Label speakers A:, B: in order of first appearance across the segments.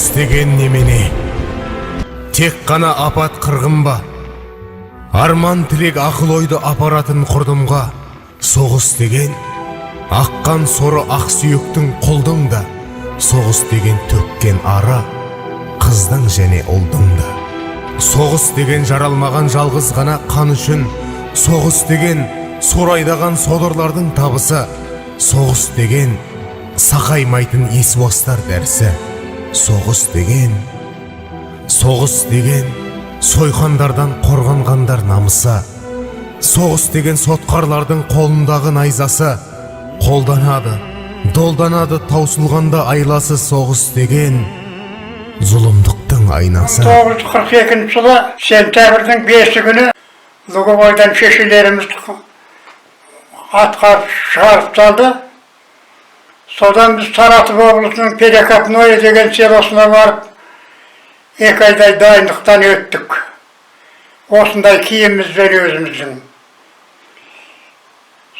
A: Соғыс деген немене? Тек қана апат, қырғын ба? Арман, тілек, ақыл ойды апаратын құрдымға. Соғыс деген аққан соры ақ сүйектің, құлдың да. Соғыс деген төккен ары қыздың және ұлдың да. Соғыс деген жаралмаған жалғыз ғана қан үшін. Соғыс деген сорайдаған содырлардың табысы. Соғыс деген сақаймайтын есуастар дәрісі. Соғыс деген, соғыс деген сойқандардан қорғанғандар намысы. Соғыс деген сотқарлардың қолындағы найзасы. Қолданады, долданады таусылғанда айласы. Соғыс деген зұлымдықтың айнасы.
B: 1942 жылы сентябрьдің 5 күні Луговойдан шешелеріміз атқа шығарып салды. Содан біз Саратов облысының Перекопное деген селосына барып, 2 айдай дайындықтан өттік. Осындай киімімізбен өзіміздің.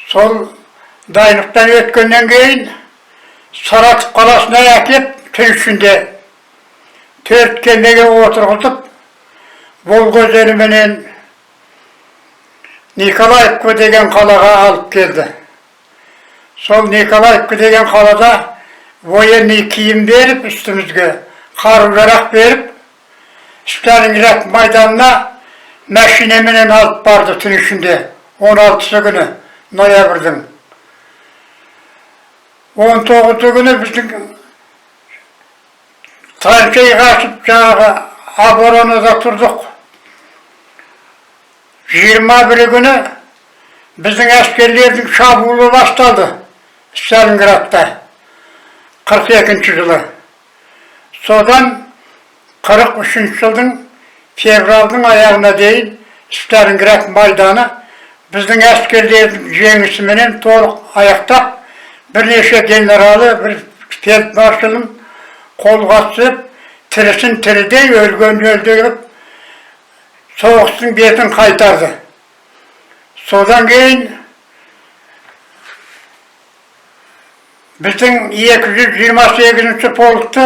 B: Сол дайындықтан өткеннен кейін Саратов қаласына әкеп, түн ішінде төрт кемеге отырғызып, Волга өзеніменен Николаевка деген қалаға алып келді. Сол Николаевка деген қалада военный киім беріп, үстімізге қару жарақ беріп, Сталинград майданына машинаменен алып барды түн ішінде, 16 күні ноябрьдің. 19 күні біздің траншейға ашып, жаңағы оборонада тұрдық. 21 күні біздің әскерлердің шабуылы басталды Сталинградта 42 жылы. Содан 43 жылдың февральдың аяғына дейін Сталинград майданы біздің әскерлердің жеңісіменен толық аяқтап, бірнеше генералы, бір фельдмаршалын қолға түсіріп, тірісін тірідей, өлгенін өлді қылып, соғыстың бетін қайтарды. Содан кейін біздің 228 полкты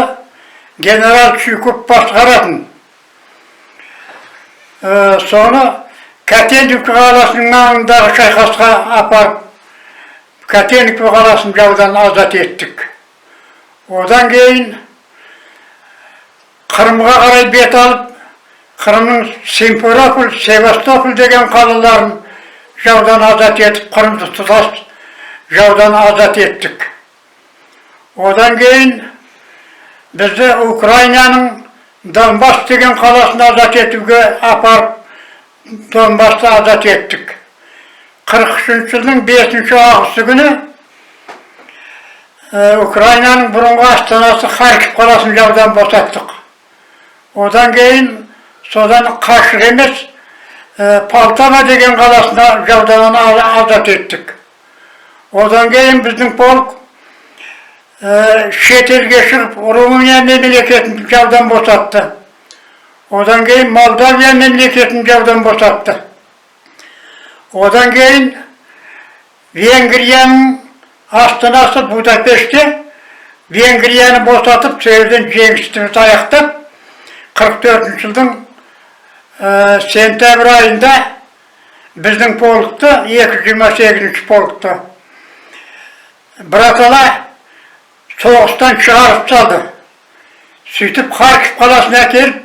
B: генерал Чуйков басқаратын. Соны Котельников қаласының маңындағы шайқасқа апарып, Котельников қаласын жаудан азат еттік. Одан кейін Қырымға қарай бет алып, Қырымның Симферополь, Севастополь деген қалаларын жаудан азат етіп, Қырымды тұтас жаудан азат еттік. Одан кейін бізді Украинаның Донбасс деген қаласын азат етуге апарып, Донбассты азат еттік. 43 жылдың 5 августы күні Украинаның бұрынғы астанасы Харьков қаласын жаудан босаттық. Одан кейін содан қашық емес Полтава деген қаласына жаудан азат еттік. Одан кейін біздің полк шетелге шығып, Румыния мемлекетін жаудан босатты. Одан кейін Молдавия мемлекетін жаудан босатты. Одан кейін Венгрияның астанасы Будапештте Венгрияны босатып, сол жерден жеңісті аяқтап, 44 жылдың сентябрь айында біздің полкты, 228 полкты біратала соғыстан шығарып салды. Сөйтіп Харьков қаласына әкеліп,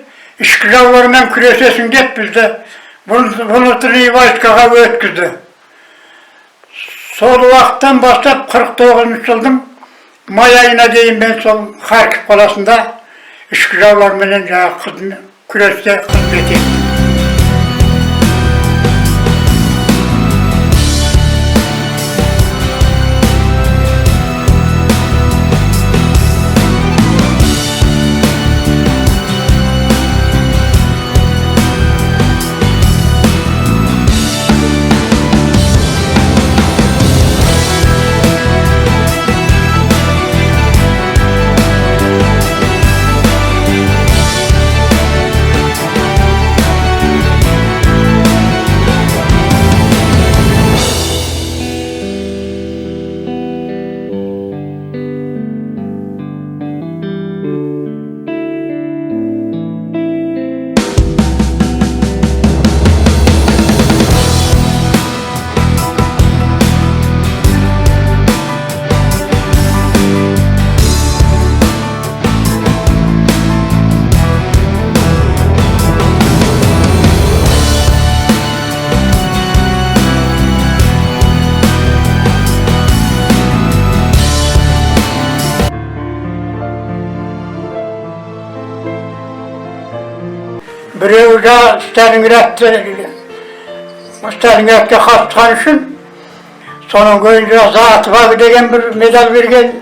B: ішкі жаулармен күресесің деп, бізді внутренний войскаға өткізді. Сол уақыттан бастап 49 жылдың май айына дейін мен сол Харьков қаласында ішкі жауларменен жаңағы күресте қызмет еттім. Біреуі жаңағы Сталинградке қатысқан үшін. Содан кейін жаңағы «За отвагу» деген бір медаль берген.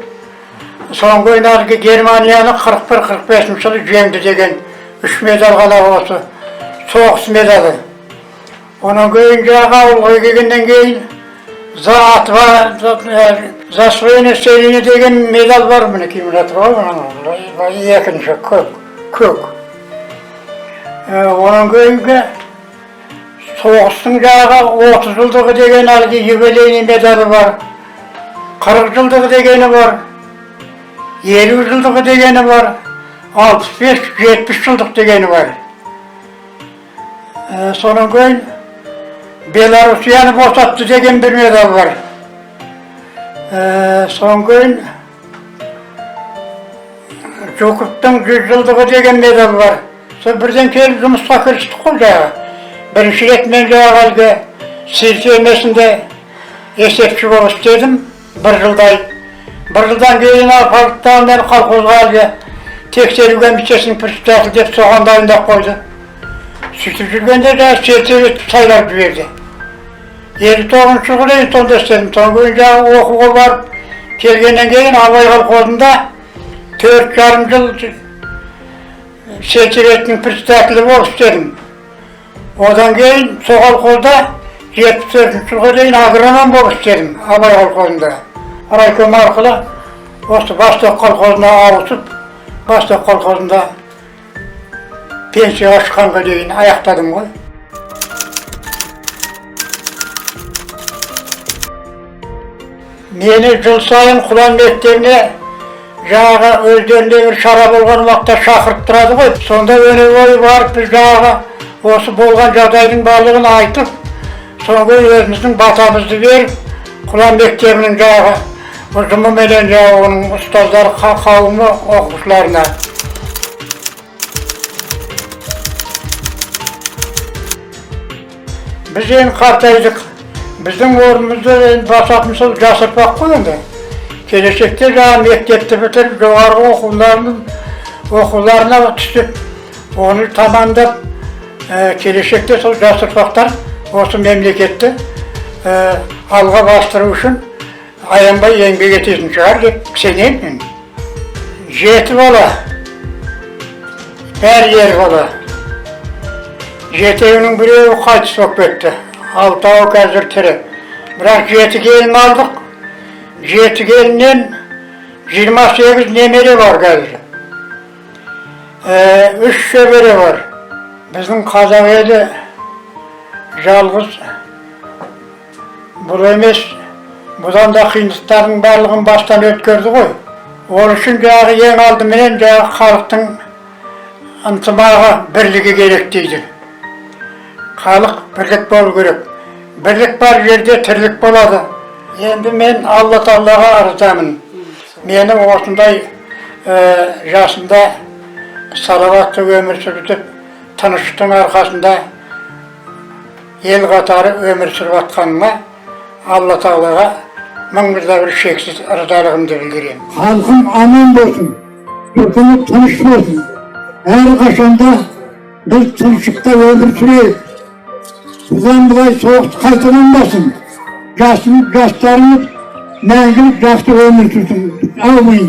B: Содан кейін әлгі Германияны 41-45 жылы жеңді деген үш медаль ғана, осы соғыс медалі. Онан кейін жаңағы ауылға келгеннен кейін «За отвагу, за освоение селения» деген медаль бар, мінекей, мына тұр ғой, мына екінші көк көк. Онан кейінгі соғыстың жаңағы 30 жылдығы деген әлгі юбилейный медалі бар, 40 жылдығы дегені бар, 50 жылдығы дегені бар, 65, 70 жылдық дегені бар. Содан кейін Белоруссияны босатты деген бір медаль бар. Содан кейін Жуковтың 100 жылдығы деген медаль бар. Сол бірден келіп жұмысқа кірістік қой жаңағы. Бірінші рет мен жаңағы әлгі сельфермесінде есепші болып істедім бір жылдай. Бір жылдан кейін апарды да мені колхозға әлгі тексеру комиссиясының председателі деп соған дайындап қойды. Сөйтіп жүргенде жаңағы сельсовет сайлап жіберді. 59-жылғы дейін сонда істедім. Содан кейін жаңағы оқуға барып келгеннен кейін Абай колхозында 4,5 жыл сельсоветтің председателі болып істедім. Одан кейін сол колхозда 74-жылға дейін агроном болып істедім Абай колхозында. Райком арқылы осы Восток колхозына ауысып, Восток колхозында пенсияға шыққанға дейін аяқтадым ғой. Мені жыл сайын Құлан мектебіне жаңағы өздерінде бір шара болған уақытта шақырып тұрады ғой. Сонда өне бойы барып, біз жаңағы осы болған жағдайдың барлығын айтып, содан кейін өзіміздің батамызды беріп, Құлан мектебінің жаңағы ұжымыменен, жаңағы оның ұстаздар қауымы, оқушыларына. Біз енді қартайдық, біздің орнымызды енді басатын сол жас ұрпақ қой. Енді келешекте жаңағы мектепті бітіріп, жоғарғы оқуларына түсіп, оны тамамдап, келешекте сол жас ұрпақтар осы мемлекетті алға бастыру үшін аянбай еңбек ететін шығар деп сенемін мен. Жеті бала, бәрі ер бала. Жетеуінің біреуі қайтыс болып кетті, алтауы қазір тірі. Бірақ жеті келін алдық, жеті келіннен 28 немере бар қазір. Үш шөбере бар. Біздің қазақ елі жалғыз бұл емес, бұдан да қиындықтардың барлығын бастан өткерді ғой. Ол үшін жаңағы ең алдыменен жаңағы халықтың ынтымағы, бірлігі керек дейді. Халық бірлік болу керек, бірлік бар жерде тірлік болады. Енді мен Алла Тағалаға ырзамын, мені осындай жасымда салауатты өмір сүртіп, тыныштықтың арқасында ел қатары өмір сүріп жатқаныма Алла Тағалаға мың бір да бір шексіз ырзалығымды білдіремін.
C: Халқым аман болсын, жұртымыз тыныш болсын. Әрқашанда біз тыныштықта өмір сүрейік. Бұдан былай соғыс қайталанбасын. Жастарымыз мәңгілік жақсы өмір сүрсін. Әумин.